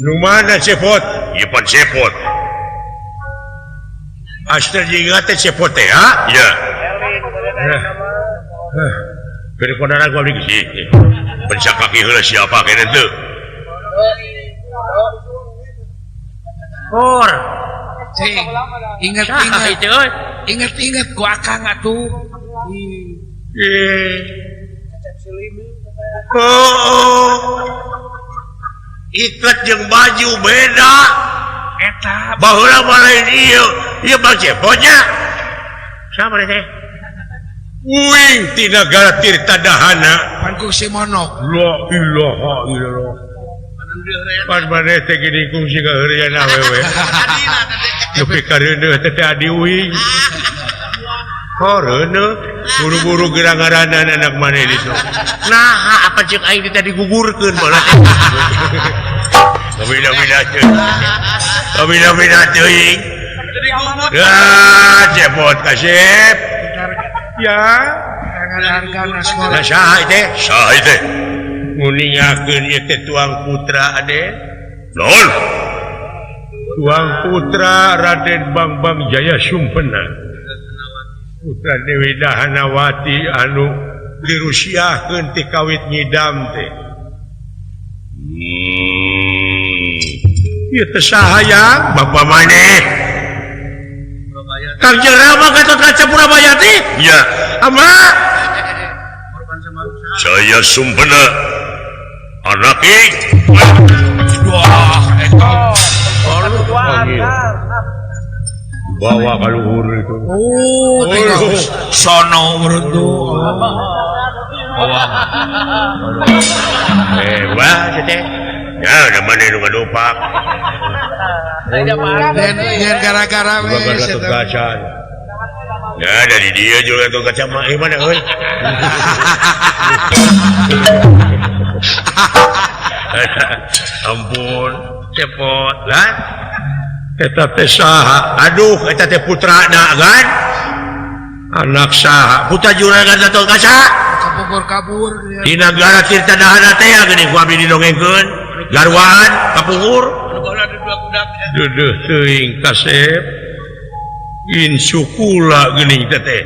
Nu mana cepot? Ieu pan cepot. Astra jiga teh cepot teh, ha? Iya. Beri kodaran gua abdi sih. Pencak kaki heula siapa kene teu? Kor. Cing, ingat-ingat. Ingat-ingat ku akang atuh. Oh, ikat jeung baju beda. Eta baheula mah lain ieu. Ieu Bang Cepotnya. Sama teh. Uing ti nagara Tirta Dahana. Pan ku si Monok. La ilaha illallah. Pas maneh teh gini kungsi kaheureuyan awewe. Nepi ka reuneuh teh adi uing. Koreuneuh buru-buru geura ngaranan anak maneh ditu. Nah, apa ceuk aing teh digugurkeun baheula teh. Kabina-bina teuing. Kabina-bina teuing. Ya, Cepot kasep. Ya, nah, saha teh? Saha teh? Nguningakeun ieu teh tuang putra Aden. Naon? Tuang putra Raden Bangbang Jaya Sumpena. Putra Dewi Dahanawati anu dirusiahkeun ti kawit ngidam teh. Ieu teh saha ya? Bapa maneh? Kangjeng Rama Gatotkaca Purabaya teh? Iya. Ama? Jaya Sumpena anak Wah, eta. Bawa ka luhur itu. Oh, tinggal sono beruntung. Bawa. Wah, teh. Ya, udah mana nu ngadopak. Dan gara-gara we. Ya dari dia juga tuh kaca mah mana euy. Ampun, cepot kan? Eta teh saha? Aduh, eta teh putrana kan? Anak saha? Putra juragan Gatot Kaca. Kapungkur kabur di nagara Tirta Dahana teh geuning ku abdi didongengkeun. Garwaan kapungkur. Deudeuh teuing kasep. Insukula geuning teh.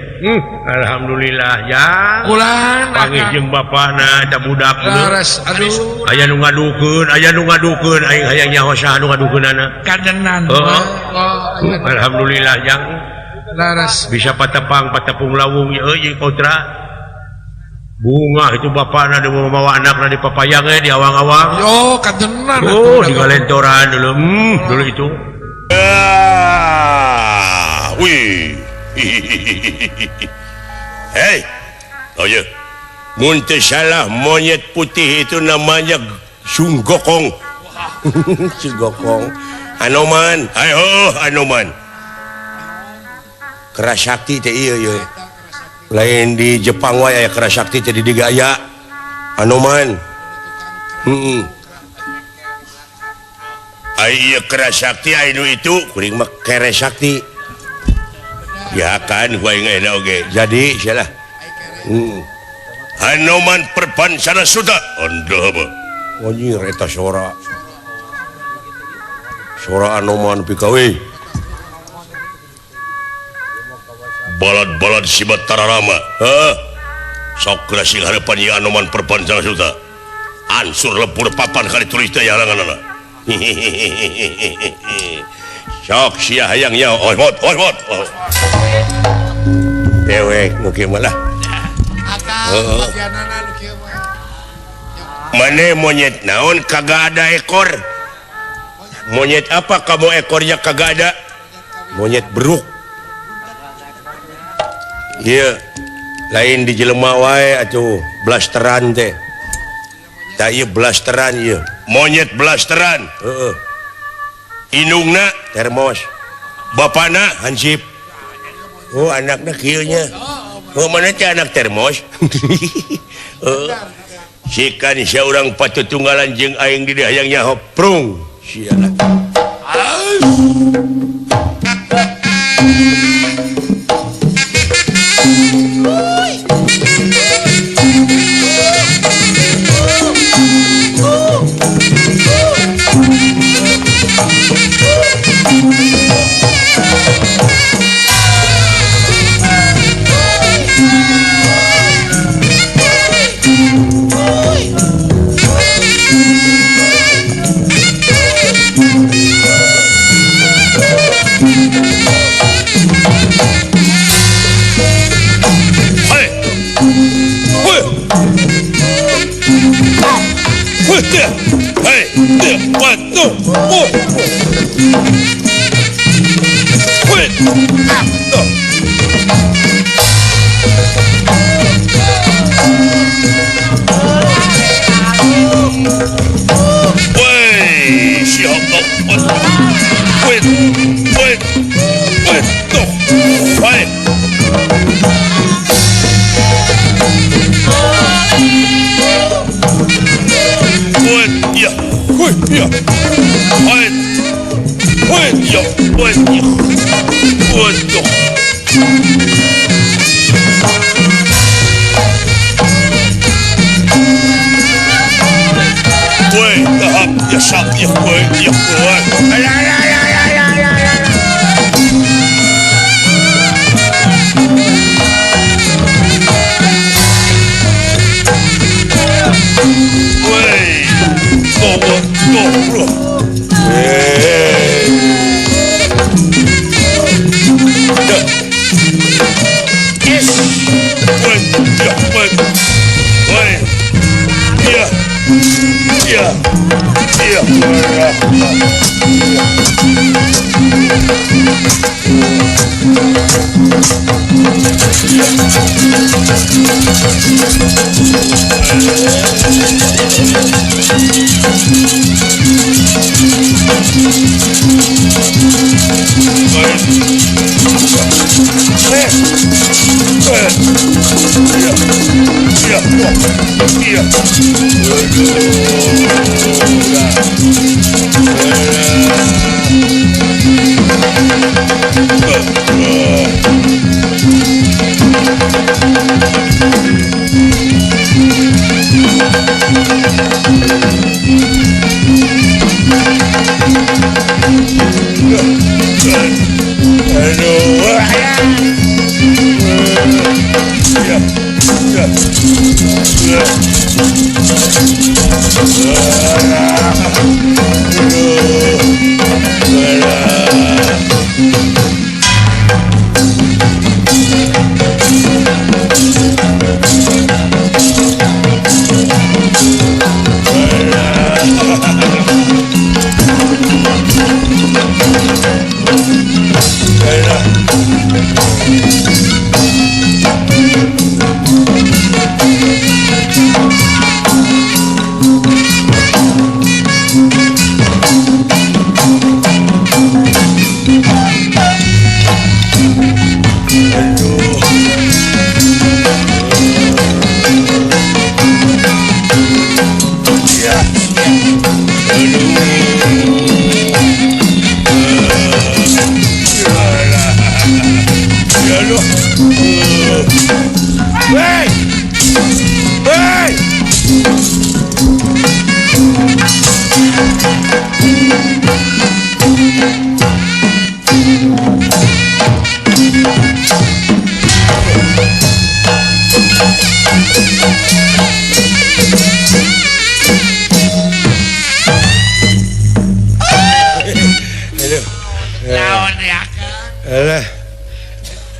Alhamdulillah ya. Ulan panggih jeung bapana eta budak. Laras aduh. Aya nu ngadukeun, aya nu ngadukeun aing hayang nyaho saha nu ngadukeunana. Kadenan. Heeh. Alhamdulillah jang. Laras bisa patepang patepung lawung euy kontra. Bunga itu bapana deui mawa anakna di papayang di awang-awang. Yo kadenan. Oh, di galentoran dulu. Dulu itu. Wih, hei, oh ya, mun teu salah monyet putih itu namanya Sunggokong, Sunggokong, Anoman, ayo Anoman, Kerasakti teh ieu ieu, lain di Jepang wae aya Kerasakti teh di digaya, Anoman, ai ieu Kerasakti anu itu kuring mah Keresakti. Ya kan gua ingat oge. Jadi sialah. Hanoman Perbansana Suta. Anda apa? Wajir eta sora. Sora Anoman pikawe. Balad-balad si Batara Rama. Hah? Sok geura sing harapan ieu Anoman Perbansana Suta. Ansur lebur papan kali tulis teh halanganana. Sok sia hayang nya osmot osmot. Dewek nu kieu mah lah. Akang bagianana nu kieu mah. Mane monyet naon kagak ada ekor? Monyet apa kamu ekornya kagak ada? Monyet beruk. Ieu lain di jelema wae atuh blasteran teh. Tah ieu blasteran ieu. Monyet blasteran. Heeh. Indungna termos. Bapana hansip. Oh anakna kieu nya. Oh mana teh anak termos? Sikan sia urang patutunggalan jeung aing di dieu hayang nyaho prung. Sialah.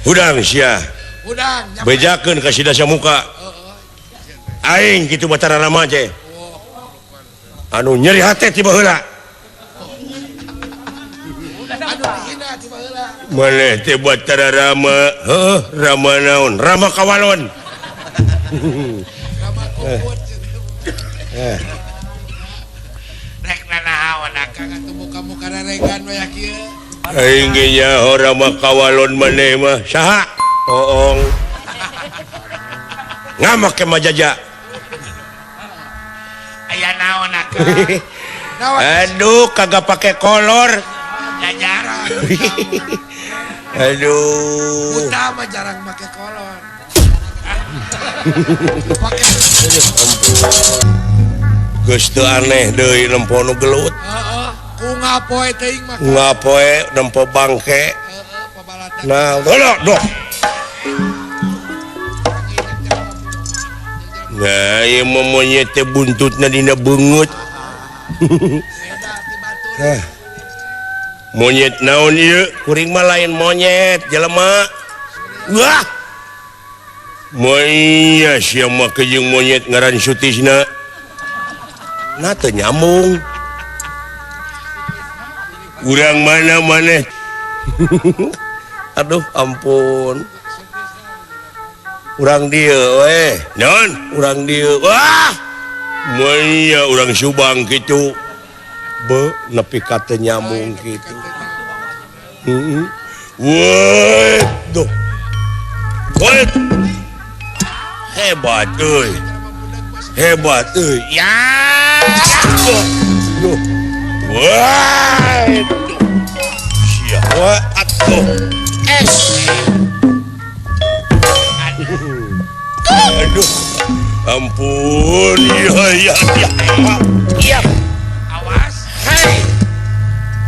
Hudang sia. Bejakeun ka si Dasamuka. Aing kitu Batara Rama teh. Anu nyeri hate ti baheula. Maneh teh Batara Rama, heuh, Rama naon? Rama kawalon. Rama kumput. Rek nanaon akang atuh muka-muka reregan we kieu. Aing ge nyaho Rama kawalon maneh mah saha? Oong. Ngamak ke majaja. Aya naon akang? Aduh, kagak pakai kolor. Ya jarang. Aduh. Utama jarang pakai kolor. Pakai. Geus teu aneh deui nempo nu gelut. Heeh. Ku ngapoe teuing mah. Ngapoe nempo bangke. Heeh, pabalatan. Nah, doh doh. Nah, ieu mah monyet teh buntutna dina beungeut. Monyet naon ieu? Kuring mah lain monyet, jelema. Wah. Moya sia mah jeung monyet ngaran Sutisna. Nah teu nyambung. Urang mana maneh? Aduh ampun. Urang dieu we. Naon? Urang dieu. Wah. Moya urang Subang kitu. Be nepi ka teu nyambung kitu. Heeh. Woi, duh. Woi. Hebat euy. Hebat euy. Ya. Duh. Wah. Sia wa atuh. Es. Aduh. Ampun. Ya ya ya. Iya. Awas. Hei.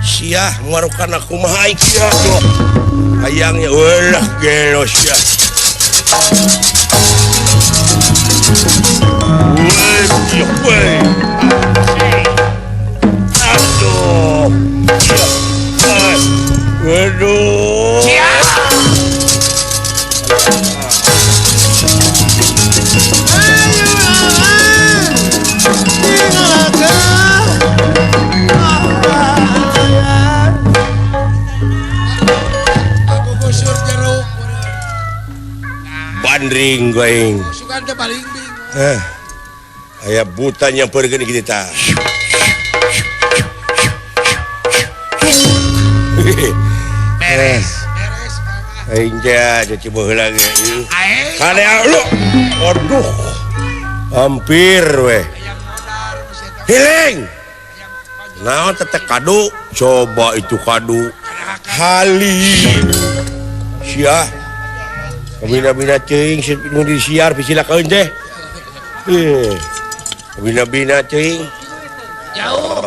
Sia ngarukan aku mah aing sia tuh. Hayangnya ulah gelo sia. Woi, aduh. Aduh. Aku gusur jeruk. Digandring ku aing. Sugan teh balingbing. Aya buta nyamperkeun kitu tah. Beres. Beres Kang. Aing teh jadi baheula ge. Aing. Kade lu. Aduh. Hampir weh. Hayang modar geus eta. Hiling. Naon teteh kadu? Coba itu kadu. Hali. Sia. Bina-bina teuing nu disiar pisilakeun teh. Bina-bina teuing. Jauh.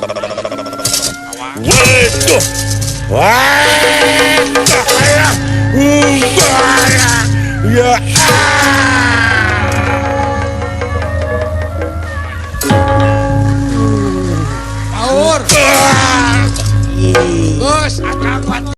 Waduh. Wah.